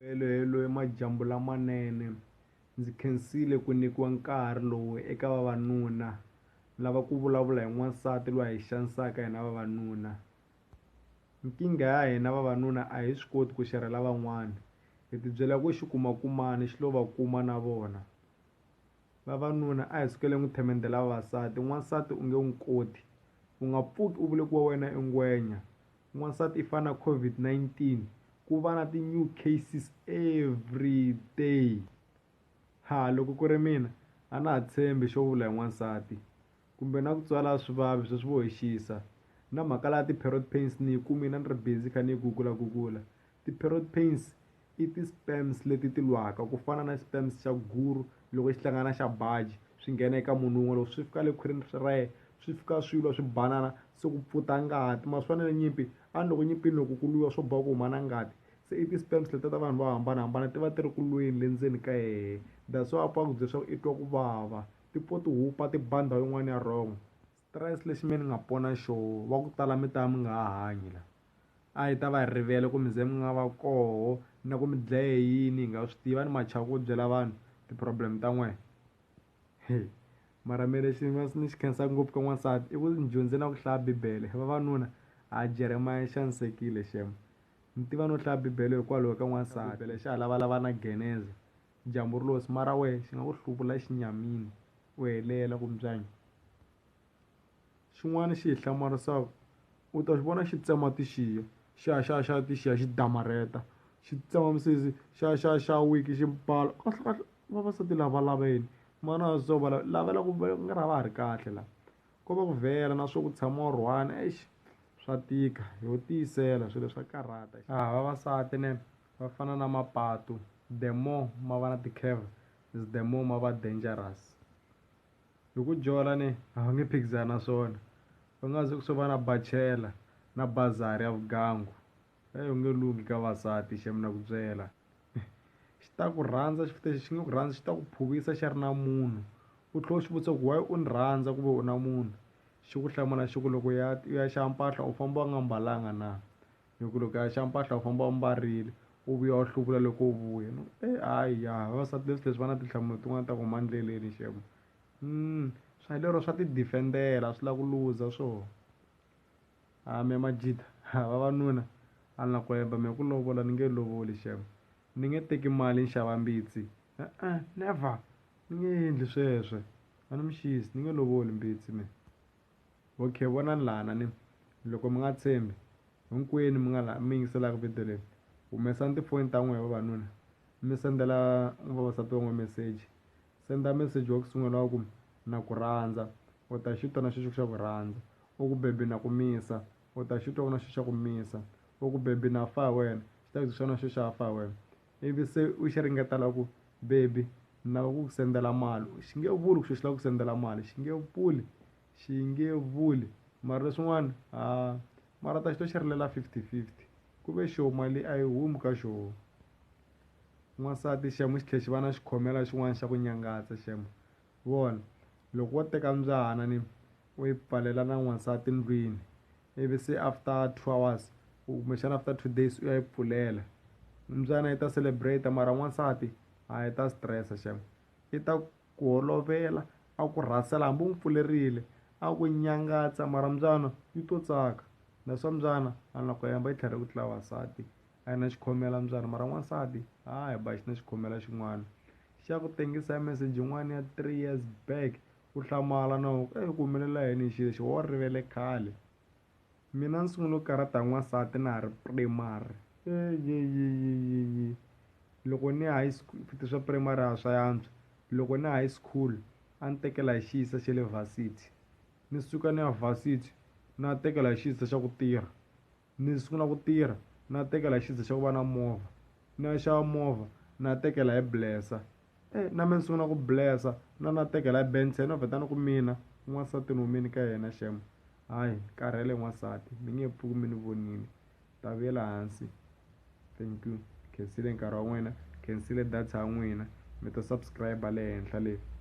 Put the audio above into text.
Hello hello madyambu lamanene ndzi khensile ku nyikiwa nkarhi lowu eka vavanuna lava ku vulavula hi n'wansati loyi a hi xanisaka hina vavanuna nkingha ya hina vavanuna a hi swi koti ku xerhela van'wana hi tibyela ku xi kuma kumani xi lo va kuma na vona vavanuna a hi sukeleni ku themendhela vavasati n'wansati u nge n'wi koti u nga pfuki u vule ku wa wena i ngwenya n'wansati i fana na COVID-19 ku va na ti-new cases every day ha loko ku ri mina a na ha tshembi xo vula hi n'wansati kumbe na ku tswala swi vavi sweswi vo hi xisa na mhaka la ti-period pains ni yi kumile a ni ri busy kha ni yi gugula gugula ti-period pains i ti-sperms leti ti lwaka ku fana na sperms xa guru loko xi hlangana na xa baji swi nghena eka munhu wun'we loko swi fika le khwirini ra yena swi fika swi lwa swi banana se ku pfuta ngati ma swi vona na nyimpi a ni loko nyimpini loko ku lwiwa swo boha ku huma na ngati se i ti-sperms letiya ta vanhu vo hambanahambana ti va ti ri ku lweni le ndzeni ka yehe that's why a pfa a ku byela leswaku i twa ku vava ti pfa ti hupa ti ba ndhawu yin'wana ya wrong stress lexi me ni nga pona xoho va ku tala mi ta mi nga ha hanyi la a yi ta va hi rivele ku mi ze mi nga va koho na ku mi dlaye yini hi nga swi tivi a ni ma chava ku byela vanhu ti-problem ta n'wina he mara me lexi ni xi khensaka ngopfu ka n'wansati i ku ni dyondze na ku hlaya bibele vavanuna a Jeremiah xanisekile xem ni tiva no hlaya bibele hikwalaho ka n'wansati bibele xa ha lavalava na geneza dyambu ri losi mara wehe xi nga ku hluvula xinyamini u helela ku mbyanyi xin'wana xi hi hlamarisaka u ta xi vona xi tsema tixiya xa xa xa tixiya xi damarheta xi tsema misisi xa xa xa wiki xi mbala kahle kahle vavasati lava lava yini mana so va lavela ku va nga ra va ha ri kahle la ko va ku vhela na swo ku tshama u rhwana exi swa tika ho tiyisela swilo swa karhata a vavasati ne va fana na mapatu the more ma va na ti-curve is the more ma va dangerous hi ku jola ni a va nge phikizani na swona va nga ze ku swo va na bachela na bazari ya vugangu e u nge lunghi ka vavasati xem na ku byela xi ta ku rhandza xi futhi xi nge ku rhandza xi ta ku phuvisa xa ri na munhu u tlhela u xi vutisa ku why u ni rhandza ku ve u na munhu xi ku hlamula xi ku loko u ya u ya xava mpahla u famba u nga mbalanga na hi ku loko u ya xava mpahla u famba u mbarile u vuya u hluvula loko u vuya e hayi ya vavasati leswi leswi va na tinhlamulo tin'wani ta ku huma endleleni xem swa lero swa ti defend-ela swi lava ku luza swona a me majita vavanuna a ni la ku hemba me ku lovola ni nge lovoli xem ni nge teki mali ni xava mbitsi e-e never ni nge endli sweswo a ni mi xisi ni nge lovoli mbitsi me okay vonani lana ni loko mi nga tshembi hinkwenu mi nga la mi yingiselaka video leyi humesani tifoni ta n'wina vavanuna mi sendela vavasati va n'wina meseji senda meseji wa ku sungula wa ku na ku rhandza u ta xi twa na xexo xa ku rhandza u ku baby na ku misa u ta xi twa na xo xa ku misa u ku baby na fa hi wena xi ta ku xona xo xa fa hi wena ivi se u xi ringetela ku baby ni lava ku ku sendela mali xi nge vuli ku xo xi lava ku sendela mali xi nge vuli xi nge vuli mara leswin'wana ha mara ta xi to xi rilela 50-50 ku ve xo mali a yi humi ka xoho n'wansati xemo xi tlhela xi va na xikhomela xin'wana xa ku nyangatsa xemo vona loko wo teka mbyana ni u yi pfalela na n'wansati ndlwini ivi se after 2 hours kumbexana after 2 days u ya yi pfulela mbyana yi ta celebrate mara n'wansati a yi ta stress xem i ta ku holovela a ku rhasela hambi u n'wi pfulerile a ku nyangatsa mara mbyana yi to tsaka naswa mbyana a na ku hemba yi tlhela ku tlula vavasati a yi na xikhomela mbyana mara n'wansati hayi ba xi na xikhomela xin'wana xa ku tengisa message yin'wana ya 3 years back u hlamala na ku e ku humelela yini hi xilo lexi wo rivele khale mina ni sungule ku karhata hi n'wansati na ha ri primary eyeyeyeye loko ni ya high school futhi swa primary a swa yantswa loko ni high school a ni tekela hi xiyisa xa le varsity ni suka ni ya varsity na tekela hi xiyisa xa ku tirha ni sungula ku tirha na tekela hi xiyisa xa ku va na movha ni ya xava movha na tekela hi blesser e na me ni sungula ku blesser na na tekela hi Ben 10 no vheta ni ku mina n'wansati ni humini ka yena xem hayi karhele n'wansati mi nge pfuki mi ni vonile ta vuyela hansi thank you khensile nkarhi wa n'wina khensile data ya n'wina mi ta subscribe le henhla le.